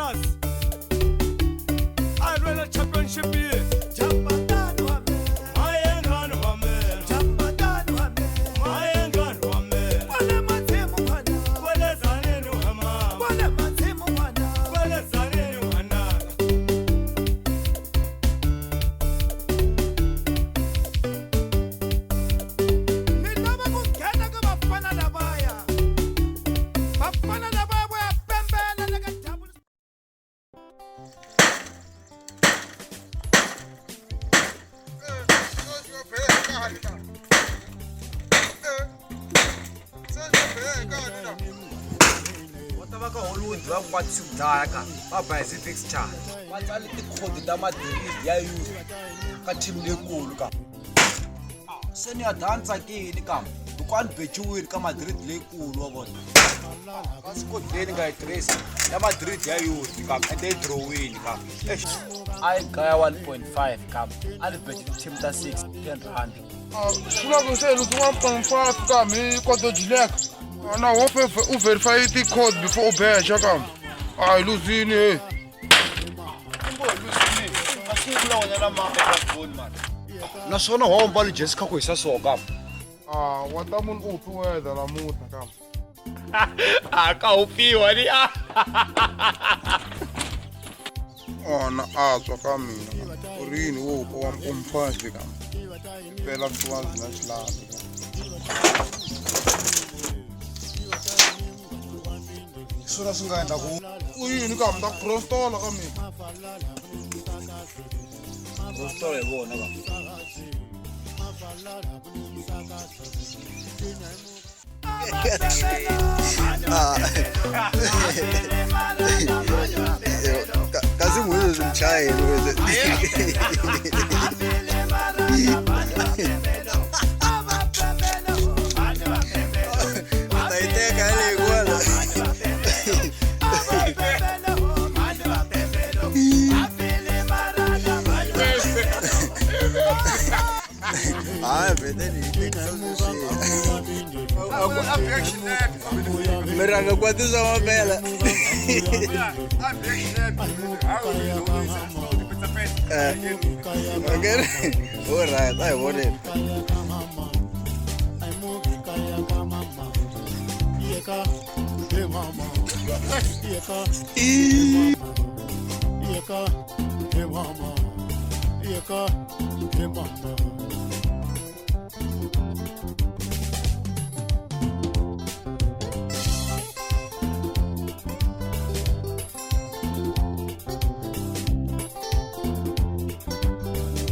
Highlanders a lwela championship ye. Va ka Hollywood va ku kwatisi ku dlaya ka va ba hi fixture va tsale tikhodi ta Madrid ya youth ka team leyikulu ka se ni ya dlaya ni tsakile ka loko a ni bejiwile ka Madrid leyikulu wa vona ka squad leyi ni nga yi tirhisa ya Madrid ya youth ka ende yi drawini ka a yi gaya 1.5 ka a ni beje team ta 6 10 rand. Swi vula ku se luzi 1.5 ka mi koto jileka na wo u verify ti-code before u beja kam a hi luzini he. Naswona wa mbali jesi kha ku hisa so kam. A wa ta munhu u hupi weather namuntlha kam. A ka hupiwa ni a. Ona a tswa ka mina u ri yini wo hupa 1.5 kam phela swiwazi na xilavi kam. Swona swi nga endla ku u yini kam ta crostola ka mina. Crostola hi vona ka. Kasi nguye umshayeli weze. Utayiteka ile iguala. Ah, vete ni Miranga kwatisa mapela. Okay. All right, I want it.